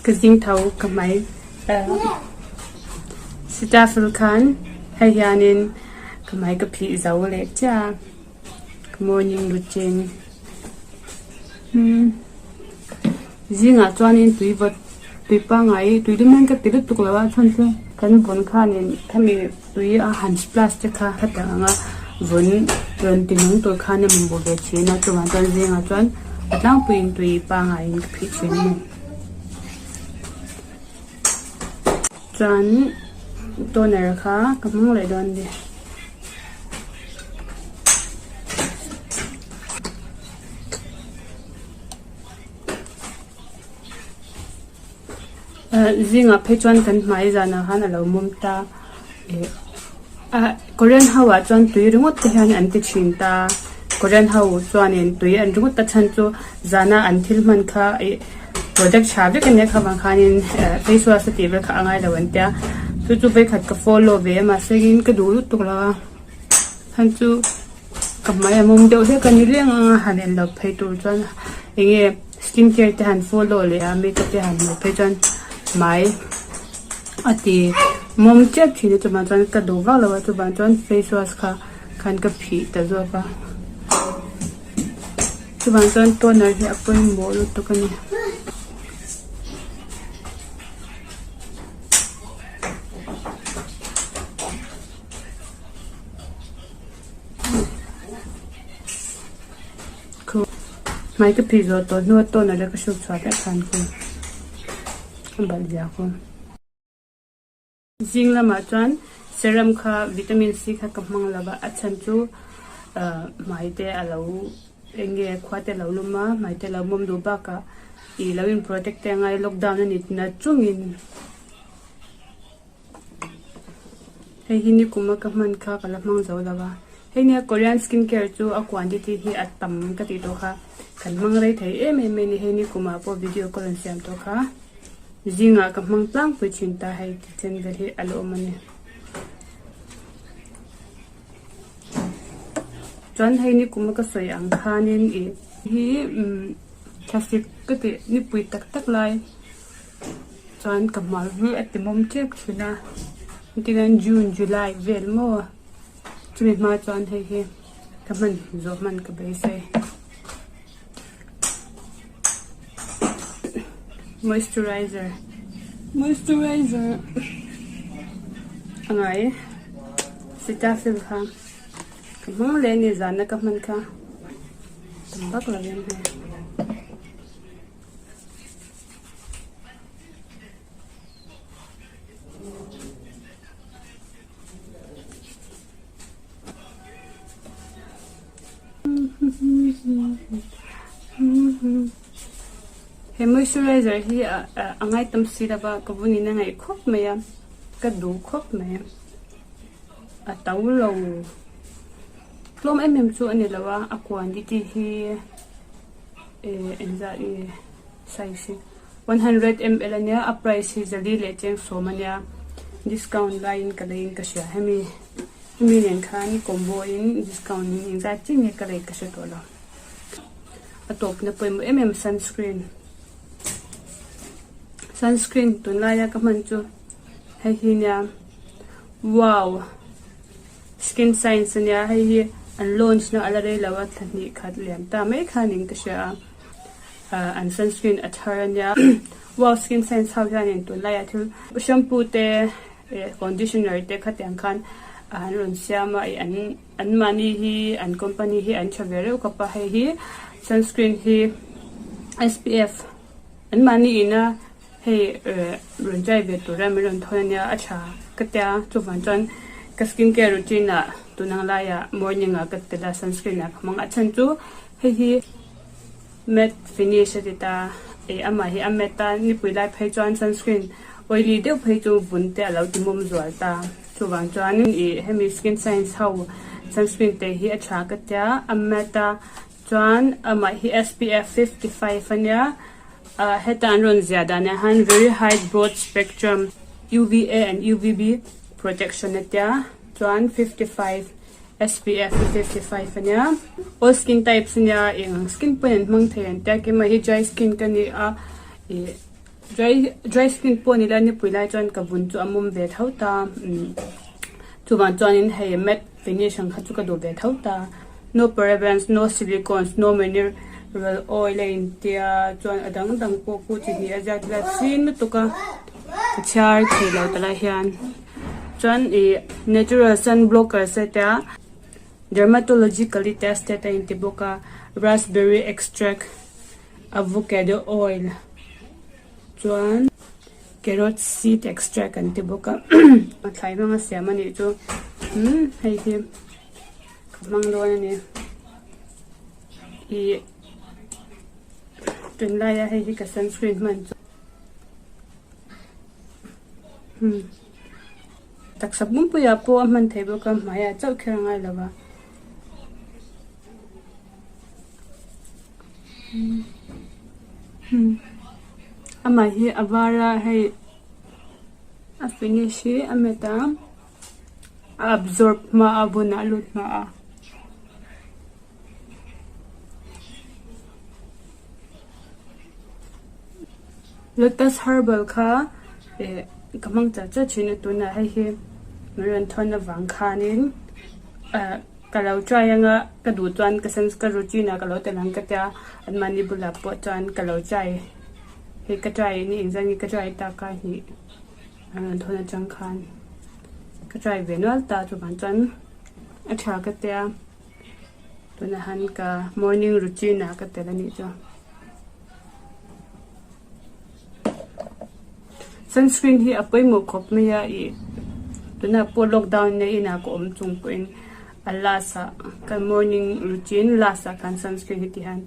Ka zing tho ka hmai Cetaphil khan hei hianin ka hmai ka phih zo leh chiah a ka morning routine zingah chuanin tui vawt tui pangngai tui dum hian ka ti lutuk lo a chhan chu kan vun khanin khami tui a han splash te kha hetiang anga vun rawn ti nung tur khan a mamawh ve thin a chuvang chuan zingah chuan a tlangpuiin tui pangaiin ka phih thin a ni. Chuan toner kha ka hmang leh dawn a ni. Zingah phei chuan kan hmai zanah khan a lo mawm ta ih ah Korean ho ah chuan tui ringawt te hian an ti thin ta Korean ho chuanin tui an ringawt ta chhan chu zana an thil hman kha ih product tha vek ania kha vang khanin face wash a tih vel kha a ngai lo an tia chu chu vawikhat ka follow ve a mahse in ka duh lutuk lo a chhan chu ka hmai a mawm deuh hlek a ni leng ang a han en loh phei tur chuan eng nge skin care te han follow leh a makeup te han hmuh phei chuan hmai a ti mawm chiah thin a chuvang chuan ka duh vak lo a chuvang chuan face wash kha khan ka phih ta zawk a chuvang chuan toner hi a pawimawh lutuk a ni. Hmai ka phih zawh tawh hnu a toner la ka hruk chhuah vek khan khu a balh zia khu. Zing lamah chuan serum kha vitamin C kha ka hmang lo va a chhan chu hmai te a lo eng nge khua te a lo lum a hmai te a lo mawm duh bakah ih lo in protect te a ngai lockdown a ni tina chungin. Hei hi nikum a ka hman kha ka la hmang zo lo va hei nia korean skin care chu a quantity hi a tam ka tih tawh kha kan hmang rei thei em em mai a ni hei nikum ah pawh video ka rawn siam tawh kha zingah ka hmang tlangpui thin ta hei ti chen vel hi a la awm a ni chuan hei nikum a ka sawi ang khanin ih hi umm thlasik ka tih nipui tak tak lai. Chuan ka hmai hi a ti mawm tep thin a engtin June July vel maw chumi hma chuan hei hi ka hman zawh hman ka beisei moisturizer moisturizer a ngai cetaphil kha ka hmang leh a ni zana ka hman kha tam vak lo em hei. He moisturizer hi a ngaitam si lova ka vunin a ngaih khawp mai a ka duh khawp mai a to lo tlawm em em chu a ni lo a a quantity hi. Eh engzah nge size hi 100 ml ania a price hi zali leh cheng sawm ania discount laiin ka leiin ka hria hemi hemi nen khan combo in discount in engzat chiah nge ka lei ka hre tawh lo a tawpna pawimawh em em sunscreen sunscreen tunlaia ka hman chu hei hi nia wow. Skin science ania hei hi an launch na a la rei lo a thla hnih khat liam ta mai khanin ka hria a ah an sunscreen a thar ania wow skin science ho hianin tunlaiah thil shampoo te eh conditioner te khatiang khan an rawn siam a ih an an mahni hi an company hi an tha ve reuh khawp a hei hi sunscreen hi S_P_F an mahni ina. Hei rawn try ve tura min rawn thawn ania a tha ka tia chuvang chuan ka skin care routine ah tun ang laiah morning ah ka tel a sunscreen ah ka hmang a chhan chu hei hi matte finish a ti ta ih amah hi a matte a nipui lai phei chuan sunscreen oily deuh phei chu vun te a lo ti mawm zual ta chuvang chuan ih hemi skin science ho sunscreen te hi a tha ka tia a matte a chuan amah hi S_P_F 55 ania. Ah heta an rawn ziah dan ah hian very high broad spectrum UVA and UVB protection a tia chuan 55 SPF hi 55 ania all skin types ania eng ang skin pawhin an hmang thei an tia keimah hi dry skin ka ni a ih. Dry dry skin pawh ni la nipui lai chuan ka vun chu a mawm ve tho ta umm chuvang chuanin hei matte finish ang kha chu ka duh ve tho ta no parabens no silicones no mineral oil a intia chuan a dang dang pawh khu chi hnih a ziak ila sin lutuk a ka chhiar thei lo ta lai hian chuan ih natural sun blockers a tia dermatologically tested a inti bawk a raspberry extract. Avocado oil chuan carrot seed extract an ti bawk a thlai hmanga siam a nih chu umm hei hi ka hmang dawn a ni ih tunlaia hei hi ka sunscreen hman chu umm taksa pumpuiah pawh a hman theih bawk a hmaiah chauh kher a ngai lo va. Amah hi a var a hei a finish hi a met a a absorb hma a vunah a lut hma a. Lotus herbal kha eh ka hmang char char thin a tunah hei hi min rawn thawn avang khanin ah. Ka lo try anga ka duh chuan ka sense ka routine ah ka lo tel ang ka tia anmahni bulah pawh chuan ka lo try hei ka try ni engzat nge ka try tak a hnih an rawn thawn atang khan ka try ve nual ta chuvang chuan a tha ka tia tunah han ka morning routine ah ka tel anih chu. Sunscreen hi a pawimawh khawp mai a ih tunah pawh lockdown na inah ka awm chung pawhin a last ah ka morning routine last ah khan sunscreen hi ti hian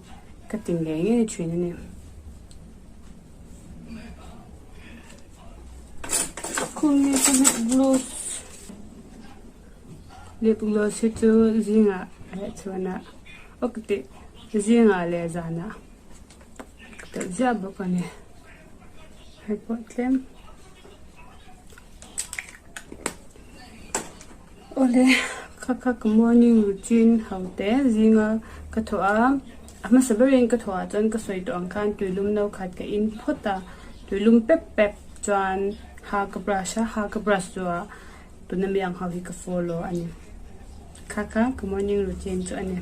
ka ti ngei ngei thin a ni. Khumi chu lip gloss lip gloss hi chu zingah leh chhuanah aw ka tih zingah leh zanah. Ka telh ziah bawk a ni hei pawh tlem awle kha kha ka morning routine ho te zinga ka thawh a a hmasa berin ka thawh ah chuan ka sawi tawh ang khan tuilum no khat ka in phawt a tuilum pep pep chuan ha ka brush a ha ka brush zawhah tuna mi ang ho hi ka follow a ni kha kha ka morning routine chu a ni.